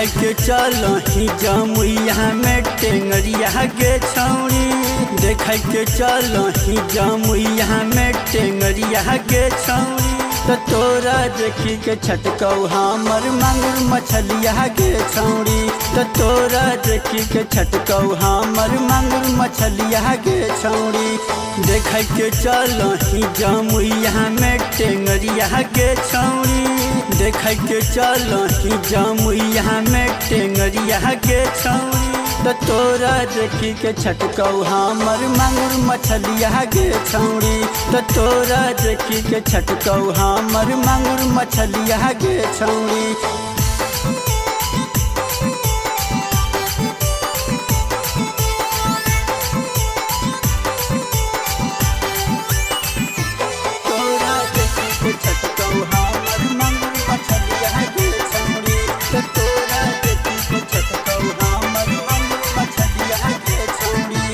देखे के चलो ही जमुइया में टेंगरिया गे छौरी। देखे के चलो ही जमुइया में टेंगरिया गे छौरी। त तोरा देखी के छटकौ हमर मांगुर मछलिया गे छौरी। त तोरा देखी के छटकौ हमर मांगुर मछलिया गे छौरी। देखे के चलो ही जमुइया में टेंगरिया गे छौरी। देखे के चलो ही जमुइया में टेंगरिया गे छौरी। त तोरा देखी के छटकौ हमर मांगुर मछलिया गे छौरी। त तोरा देखी के छटकौ हमर मांगुर मछलिया गे छौरी। तोरा देखी के छटकौ हमर मांगुर मछलिया गे छौरी। त तोरा देखी के छटकौ हमर मांगुर मछलिया गे छौरी।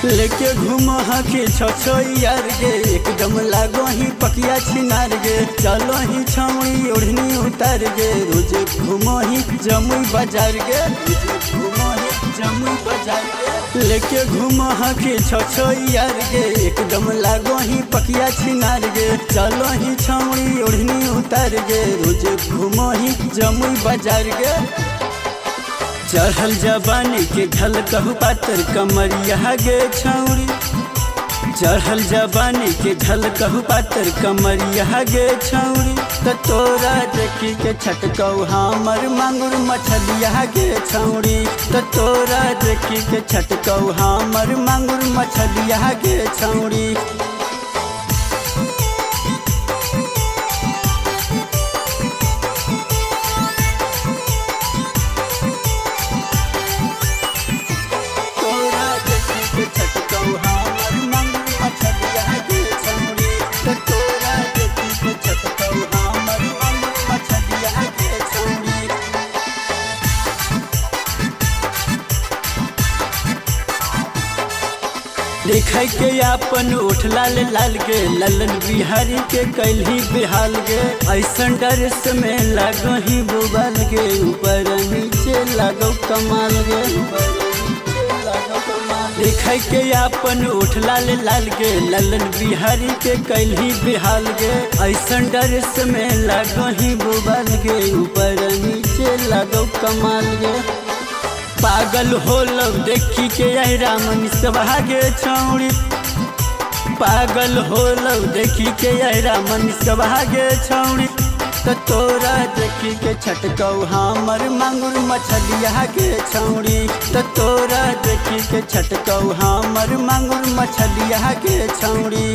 लेके घूम हकी छो यार गे, एकदम लागो ही पकिया छिनार गे। चलो ही छौड़ी ओढ़नी उतार गे, रोज घूमो ही जमुई बाजार गे। रोज घूमो ही जमुई बाजार गे। लेके घूम हकी छो यार गे, एकदम लागो ही पकिया छिनार गे। चलो ही छौड़ी ओढ़नी उतार गे, रोज घूमो ही जमुई बाजार गे। चढ़ल जवानी के झलकहु पातर कमरिया गे छौरी। चढ़ल जवानी के झलकहु पातर कमरिया गे छौरी। त तोरा देखी के छटकौ हमर मांगुर मछलिया गे छौरी। त तोरा देखी के छटकौ हमर मांगुर मछलिया गे छौरी। तोरा देखी के छटकौ हमर मांगुर मछलिया गे छौरी। त तोरा देखी के छटकौ हमर मांगुर मछलिया गे छौरी। देखे के अपन उठ लाल लाल के, ललन बिहारी के कैलही बिहाल गे। ऐसन ड्रेस में लागो ही बुबाल गे, ऊपर नीचे लागो कमाल गे। देखे के अपन उठ लाल लाल के, ललन बिहारी के कैलही बिहाल गे। ऐसन ड्रेस में लागो ही बुबाल गे, ऊपर नीचे लागो कमाल गे। पागल होलो देखी के अहिरा मनीषवा गे छौरी। पागल होलो देखी के अहिरा मनीषवा गे छौरी। त तोरा देखी के छटकौ हमर मांगुर मछलिया गे छौरी। त तोरा देखी के छटकौ हमर मांगुर मछलिया गे छौरी।